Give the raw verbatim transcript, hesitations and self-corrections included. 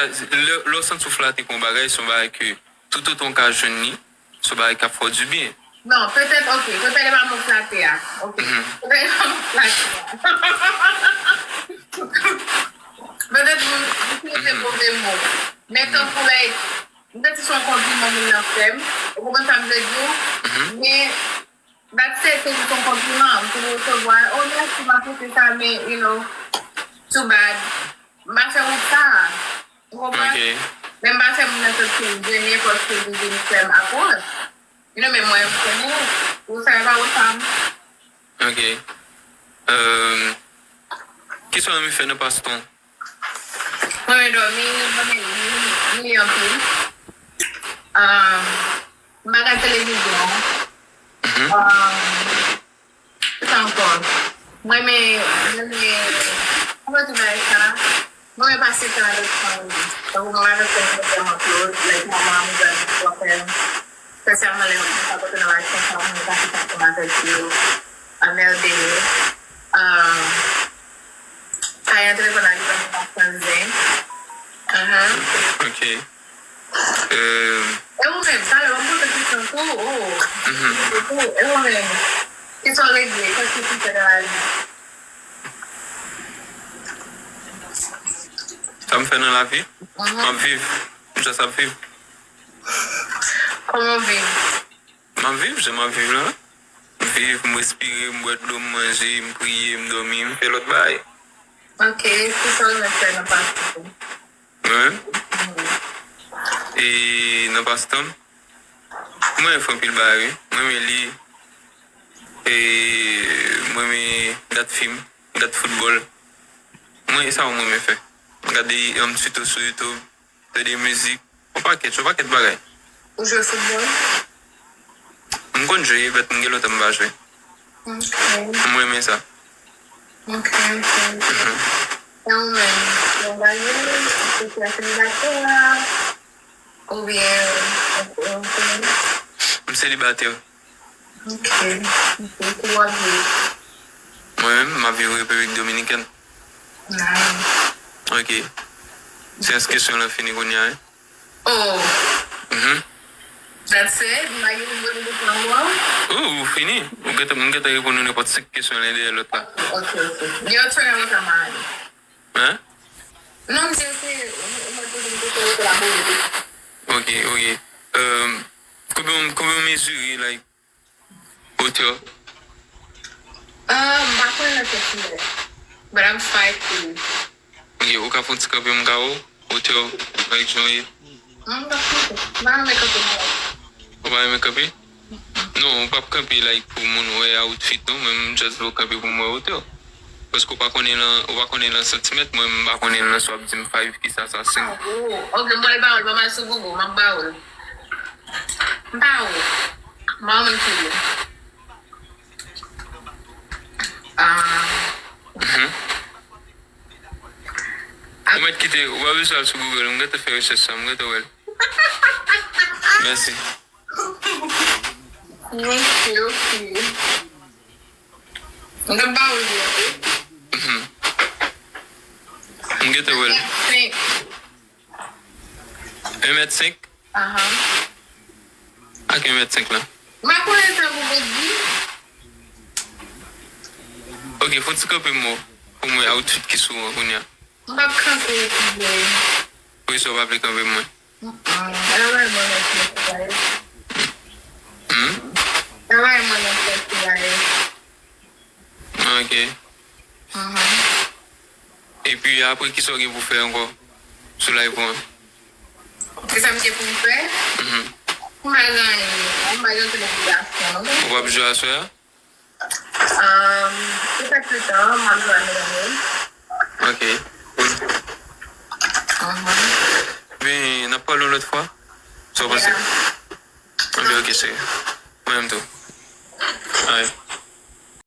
Lè, lè w santi w flate pou yon bagay, se yon bagay ke toutotan w ka jwenn li, se yon bagay k ap fè w dibyen. Non, petèt, ok, petèt e pa mo flate a. Ok. Mhm. Petèt e pa mo flate a. Petèt m itilize move mo. Men tankou, like, m santi se yon konpliman moun nan fè m. Ou konprann sa m vle di w? Mhm. Men, that's it, se jis yon konpliman. M fin resevwa, oh, mèsi, m apresye sa, men, you know, too bad. M pa fè wout sa a. Ou konprann? Ok. Men m pa fè moun nan santi l jennen paske li vin fè m apwòch. You know, men mwen, m konnen, ou sa yo pa wout pa m. Ok. Euh, kisa w renmen fè nan pastan w? Mwen renmen dòmi, mwen renmen li, li anpil. Um, m pa gad televizyon. Mhm. Um, kisa ankò? Mwen renmen, mwen renmen, kòman di bagay sa? Mwen renmen pase tan avèk fanmi. Tankou mwen avèk fanmi mwen vrèman close, like manman m, granmoun m, frè m. Espesyalman lè mwen pa pote nan laj konsa, mwen renmen pase tan ansanm avèk yo. Anmède yo. Um, Kay antreprenan li pa nan pa san zen. Ahan. Ok. Euh, E ou menm, talè w ap poze kesyon tou, oh. Mhm. E ou menm, kisa w regle, kisa w fè nan lavi? Sa m fè nan lavi? Mhm. M ap viv. M just ap viv. Kòman w viv? M ap viv, jan m ap viv la. M viv, m respire, m bwè dlo, m manje, m priye, m dòmi, m fè lòt bagay. Ok, kisa w renmen fè nan pastan w? Mwen menm? E nan pastan m, mwen renmen fè anpil bagay, wi. Mwen renmen li, e mwen renmen gad fim, gad foutbòl. Mwen, e sa mwen renmen fè. Gade yon tuto sou YouTube, tande mizik, yon pakèt, yon pakèt bagay. Ou jwe foutbòl? M konn jwe, but m gen lontan m pa jwe. Ok. M renmen sa. Ok, ok, ok. Mhm. E ou menm? Ou marye? Ou se selibatè? Oubyen, ou, ou, ou... M selibatè. Ok. Ok. Kote w ap viv? Mwen menm, m ap viv Repiblik Dominikèn. Nice. Ok. Seyans kesyon lan fini kounye a, wi. Oh. Mhm. That's it? M pa gen pou m poze kesyon ankò? Oh, ou fini. Ou gentan, m gentan reponn ou nenpòt senk kesyon len dèyè lòt la. Ok, ok. Your turn, I'm gonna... Hein? Non, m di ok, ou, ou mèt poze m kesyon, ou kolabore. Ok, ok. Euh, konbyen, konbyen w mezire, like, wotè w? Ah, m pa konnen nan kèk kilè. But I'm five three. Ok, ou ka fè yon ti kanpe m ka wè w? Wotè w, like, jan w ye? M pa kanpe. M pa renmen kanpe non. Ou pa renmen kanpe? Non, ou p ap kanpe, like, pou moun wè outfit non, men m just vle w kanpe pou m wè wotè w. Paske ou pa konnen lan, ou pa konnen lan santimèt, mwen m pa konnen lan si w ap di m five kisa sa senk. Oh, ok, m pral ba w l, ban m al sou Google, m ap ba w l. M pa wè. M pa wè moun ki ye. Ah. Mhm. Ou mèt kite, ou pa bezwen al sou Google, m gentan fè rechèch sa, m gentan wè l. Mèsi. Ok, ok. M te ba ou li. Mhm. M gentan wè l. Senk. Un mèt senk? Ahan. Ak un mèt senk lan. M pa konnen sa pou w di. Ok, fè yon ti kanpe m wè w, pou m wè outfit ki sou ou an kounye a. M p ap kanpe pou vre. Poukisa w pa vle kanpe mwen? Mm-mm. Travay mwen nan fè travay. Hmm? Travay mwen nan fè travay. Ok. Mhm. Epi apre, kisa w gen pou fè ankò sou live ou an? Kisa m gen pou m fè? Mhm. M pa gen anyen. M pa gen okenn obligasyon. Ou p ap jwe aswè a? Um, petèt pita, m ap jwe ak medam yo. Ok. Cool. Mhm. Ben, n ap pale yon lòt fwa. Sa w panse? Yeah. Anben, ok, cheri. Mwen menm tou. Alright.